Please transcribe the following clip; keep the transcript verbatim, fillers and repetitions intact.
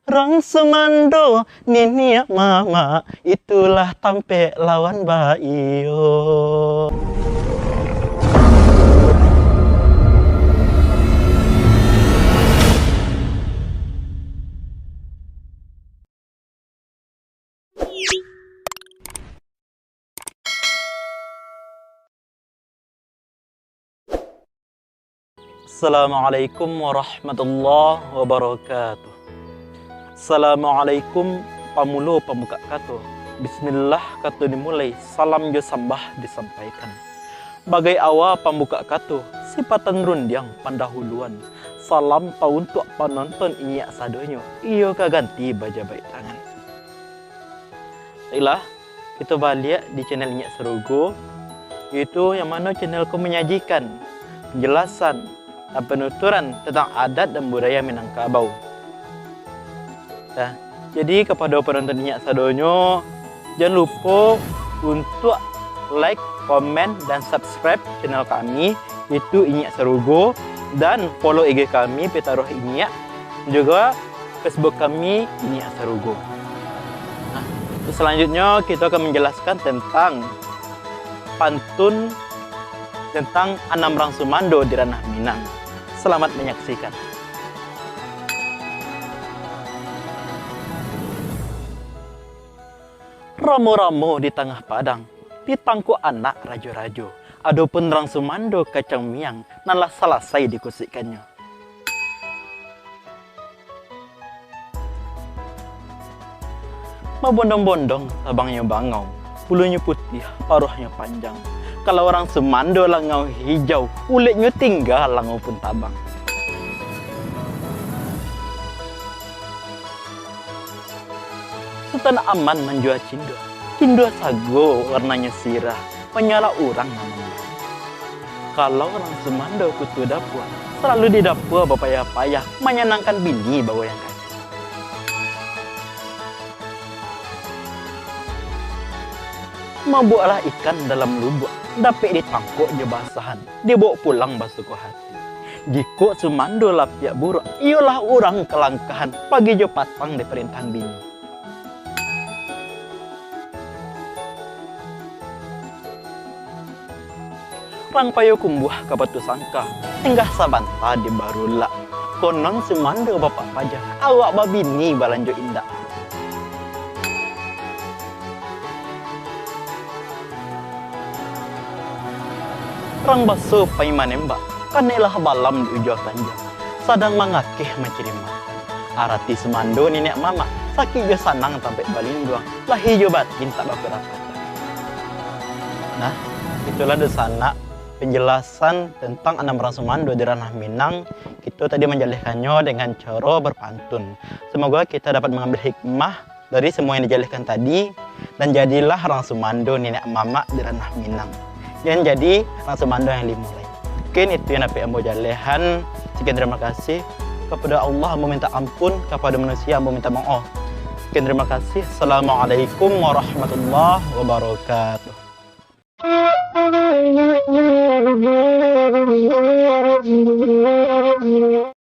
Rang sumando niniak mamak, itulah tampek lawan baiyo. Assalamualaikum warahmatullahi wabarakatuh. Assalamualaikum, pamulo pambukak kato. Bismillah kato dimulai, salam jo sambah disampaikan. Bagai awa pambukak kato, sipatan rundiang pandahuluan. Salam tauntuak panonton inyiak sadonyo, iyo ka ganti bajabaik tangan. Baiklah, kito baliak di channel Inyiak Sarugo, yaitu yang mano channel ko manyajikan penjelasan dan penuturan tentang adat dan budaya Minangkabau. Nah, jadi kapado penonton inyiak sadonyo, jan lupo untuak like, komen, dan subscribe channel kami, itu Inyiak Sarugo, dan follow I G kami, Pitaruah Inyiak, juga Facebook kami, Inyiak Sarugo. Nah, selanjutnya kita akan menjelaskan tentang pantun tentang anam rang sumando di Ranah Minang. Selamat menyaksikan. Ramo-ramo di tangah padang, ditangkok anak rajo-rajo. Adopun rang sumando kacang miang, nan lah salasai dikusikkannyo. Babondong-bondong tabangnyo bangau, bulunyo putiah, paruahnyo panjang. Kalau rang sumando langau hijau, uleknyo tingga langau pun tabang. Sutan Aman manjua cindua, cindua sago warnanyo sirah, manyalah urang nan mambali. Kalau rang sumando kutu dapua, salalu di dapua bapayah-payah, manyanangkan bini bagoyang kaki. Mabuaklah ikan dalam lubuak, dapek ditangkok jo basahan, dibawok pulang basuko hati. Jikok sumando lapiak buruak, iyolah urang kalangkahan, pagi jo patang diparintahan bini. Rang Payokumbuah ka Batu Sangka, singgah sabanta di Barulak. Konon sumando bapak paja, awak babini balanjo indak. Rang Baso pai manembak, kaneklah balam di Ujuang Tanjuang, sadang mangakeh mancari makan. Arati sumando niniak mamak, sakik jo sanang tampek balinduang, lahia jo batin tak bakurapatan. Nah, itulah dunsanak penjelasan tentang anam rang sumando di Ranah Minang. Kito tadi manjalehkannyo dengan caro berpantun. Semoga kita dapat mengambil hikmah dari semua yang dijalehkan tadi, dan jadilah rang sumando niniak mamak di Ranah Minang. Jan jadi rang sumando yang limo lai. Mungkin itu yang dapek ambo jalehan. Sekian, terima kasih. Kepada Allah ambo minta ampun, kepada manusia ambo minta maaf. Sekian, terima kasih. Assalamualaikum warahmatullahi wabarakatuh.